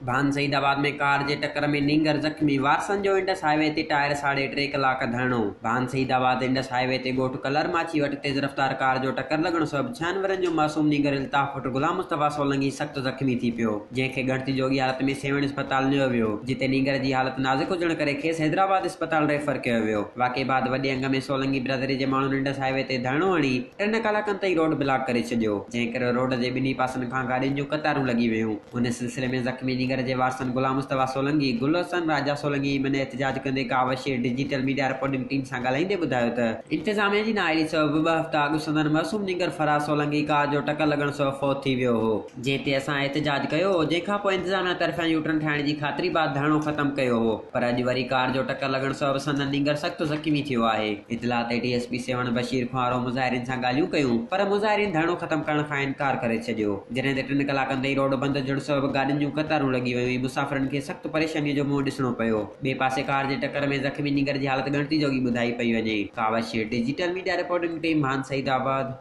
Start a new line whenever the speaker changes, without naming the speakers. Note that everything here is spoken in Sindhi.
ڀان سعيد آباد ۾ ڪار جي ٽڪر ۾ نينگر زخمي، وارثن جو انڊس هاء وي تي ٽائر ساڙي ٽي ڪلاڪ ڌرڻو. ڀان سعيد آباد انڊس هاء وي تي ڳوٺ ڪلر ماڇي وٽ تيز رفتار ڪار جو ٽڪر لڳڻ سبب ڇهن ورهين جو معصوم نينگر الطاف پٽ غلام مصطفيٰ سولنگي سخت زخمي ٿي پيو، جنهن کي ڳڻتي جوڳي حالت ۾ سيوهڻ اسپتال نيو ويو، جتي نينگر جي حالت نازڪ هجڻ ڪري کيس حيدرآباد اسپتال ريفر ڪيو ويو. واقعي بعد وڏي انگ ۾ سولنگي برادري جي ماڻهن انڊس هاء وي تي ڌرڻو هڻي ٽن ڪلاڪن تائين روڊ بلاڪ ڪري ڇڏيو، جنهن ڪري روڊ جي ٻنهي پاسن کان گاڏين جون قطارون لڳي ويون. ان سلسلي ۾ زخمي نينگر جي وارثن غلام مصطفيٰ سولنگي، گل حسن، راجا سولنگي ۽ ٻين احتجاج ڪندي Kawish digital media reporting team سان ڳالهائيندي ٻڌايو ته انتظاميا جي نااهلي سبب ٻه هفتا اڳ سندن معصوم نينگر فراز سولنگي ڪار جو ٽڪر لڳڻ سبب فوت ٿي ويو هو، جنهن تي اسان احتجاج ڪيو هو، جنهن کانپوء انتظاميا طرفان يوٽرن ٺاهڻ جي خاطري بعد ڌرڻو ختم ڪيو هو، پر اڄ وري ڪار جو ٽڪر لڳڻ سبب سندن نينگر سخت زخمي ٿيو آهي. اطلاع تي D S P Sehwan Bashir Khuhro مظاهرين سان ڳالهيون ڪيون، پر مظاهرين ڌرڻو ختم ڪرڻ کان انڪار ڪري ڇڏيو. جڏهن ته ٽن ڪلاڪن تائين روڊ بند هجڻ سبب گاڏين جون قطارون لڳي ويون ۽ مسافرن کي سخت پريشاني جو منهن ڏسڻو پيو. ٻئي پاسي ڪار جي ٽڪر ۾ زخمي نينگر جي حالت ڳڻتي جوڳي ٻڌائي پئي وڃي. Kawish, digital media reporting team, Bhan Saeedabad.